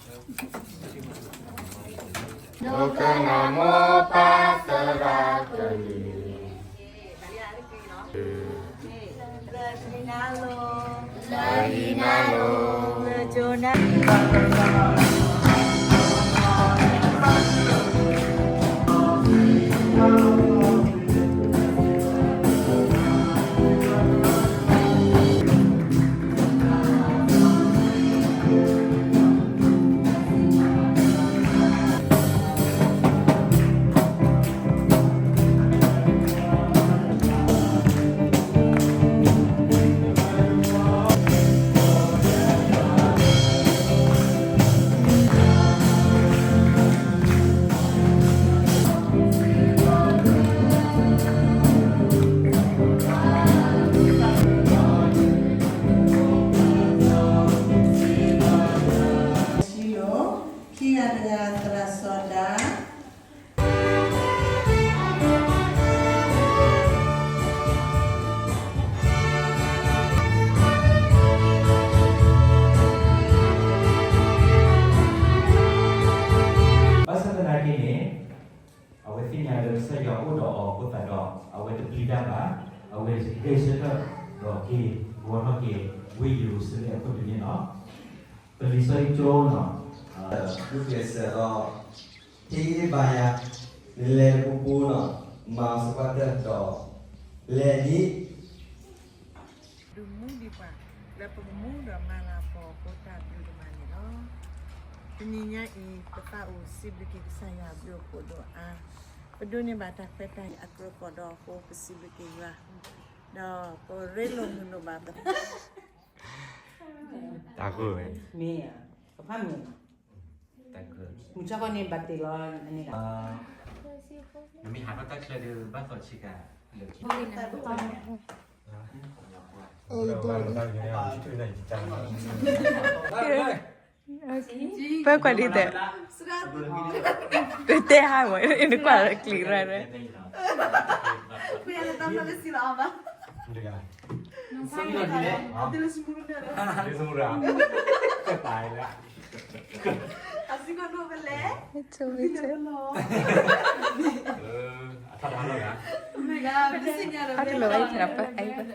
ဒိကနၣ်မိၢ်ပၢ်သရၣ်ကလုၢ် လၢအံၤနၤလိၤ လၢအံၤနၤလိၤ လၢကၠိနၤ ခံဂၤတဂၤ သရၣ်စီၤဒၤ ဘၣ်ဆၣ်သနာ်က့န့ၣ် အဝဲသ့ၣ်ညါလၢကစၢ်ယွၤအိၣ်ဒီးအီၤအဃိသတးဒီး အဝဲတပျံၤတၢ်ဘၣ်, အဝဲဂဲၤဆၢထၢၣ်ဒီးက့ၤဂီၤထီၣ်က့ၤ ဝ့ၢ်ယရူၤၡလ့ၣ်အခိၣ်ဒုန့ၣ်လီၤ. ပလံာ်စီဆှံကၠိနီၤ ဒုးကျဲးစၢးဒီး ဟ့ၣ်ဂံၢ်ဟ့ၣ်ဘါယၤ နလဲၤတပူၤပူၤနီၤ မၤအီၤစၢၤပှၤတၢၢ်ဒီး လဲၤဒ် ဒုးမူဒံးပှၤ လၢပကမူဒီးမၤလၤကပီၤအဃိတၢ်ဘျုးဒိၣ်မးန့ၣ်လီၤ. တနံၤညါအံၤ ပသးအိၣ်စံးဘျုးက့ၤကစၢ်ယွၤအဘျုးအဖှိၣ်ဒိၣ်အါ, ပဒိးန့ၢ်ဘၣ်တၢ်ခွဲးတၢ်ယာ်အကြၢးကီၢ်ဒီးအဃိ ပစံးဘျုးက့ၤယွၤ, ဒီးပရ့လိာ်မုာ်လိာ်ဘၣ်ပ တၢ်ဃိဝဲ မ့ၢ်ဧါ, ကဖးမုာ် တၢ်ဃိ မုၢ်ဆါခီန့ၣ်ဘၣ်တ့ၢ်လီၤန့ၣ်လီၤ. နမ့ၢ်ဟးထီၣ်တၢ်ချၢဒီး ဘၣ်သီၣ်ဆံးကၤလၢာ်ခံ ပၢကွၢ်ဒ်တဲ, ပတဲဟါမး နကွၢ်လၢကျံၤရၢ်ရၢ် အဆိကမိၣ်ဖဲလဲၣ်, အဆိကမိၣ်ဖဲလဲၣ်, အဆိကမိၣ်ဖဲလဲၣ်, အဆိကမိၣ်ဖဲလဲၣ်, အဆိကမိၣ်ဖဲလဲၣ်, အဆိကမိၣ်ဖဲလဲၣ်, အဆိကမိၣ်ဖဲလဲၣ်,